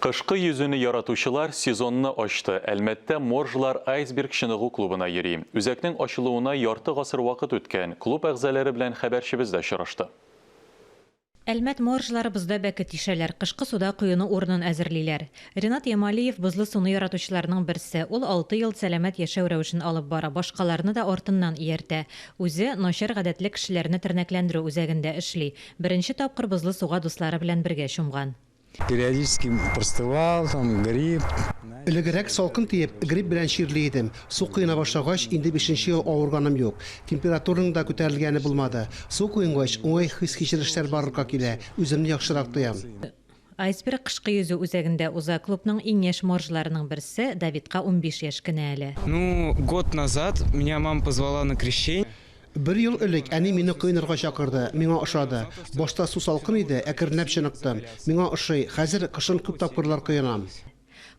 Кышкы йөзүне яратучылар сезонны ачты. Әлмәттә моржлар Айсберг чыныгу клубына йөри. Үзәкнең ачылуына ярты гасыр вакыт үткән. Клуб әгъзалары белән хәбәрчебез дә очрашты. Әлмәт моржлары бозда бәке тишәләр, кышкы суда коену урынын әзерлиләр. Ринат Ямалиев, бозлы суны яратучыларның берсе. Ул алты ел сәламәт яшәү рәвешен алып бара, башкаларны да артыннан ияртә. Үзе начар гадәтле кешеләрне тернәкләндерү үзәгендә эшли. Беренче тапкыр бозлы суга дуслары белән бергә чумган. Периодически простывал, там, грипп. Элегрәк салкын тиеп, грипп белән чирли идем. Су коена башлагач, инде бишенче ел авырганым юк. Температураның да күтәрелгәне булмады. Су коенгач, уңай хис-кичерешләр барлыкка килә, үземне яхшырак тоям. Айсберг кышкы йөзү үзәгендә уза. Клубның иң яшь моржларының берсе, Давидка 15 яшь кенә әле. Ну, год назад меня мама позвала на крещение. Бер ел элек әни мине коенырга чакырды, миңа ошады. Башта су салкын иде, әкренләп чыныктым. Миңа ошый, хәзер кышын күп тапкырлар коенам.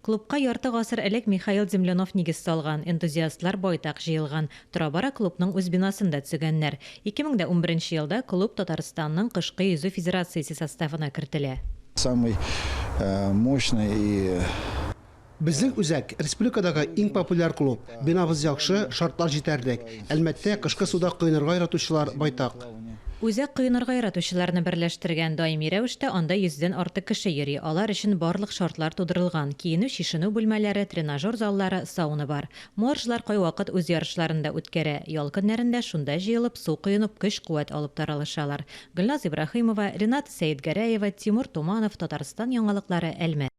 Клубка ярты гасыр элек Михаил Землянов нигез салган, энтузиастлар байтак җыелган. Тора-бара клубның үз бинасын да төзегәннәр. 2011 елда клуб Татарстанның кышкы йөзү федерациясе составына кертелә. Самый мощный и. Безнең үзәк, республикадагы иң популяр клуб. Бинабыз яхшы, шартлар җитәрлек. Әлмәттә кышкы суда коенырга яратучылар байтак. Үзәк коенырга яратучыларны берләштергән. Даими рәвештә анда йөздән артык кеше йөри. Алар өчен барлык шартлар тудырылган, киенү-чишенү бүлмәләре, тренажер заллары, сауна бар. Моржлар кайвакыт үз ярышларын да үткәрә. Ял көннәрендә шунда җыелып, су коенып, көч-куәт алып таралышалар. Гөлназ Ибраһимова, Рената Сәетгәрәева, Тимур Туманов, Татарстан яңалыклары, Әлмәт.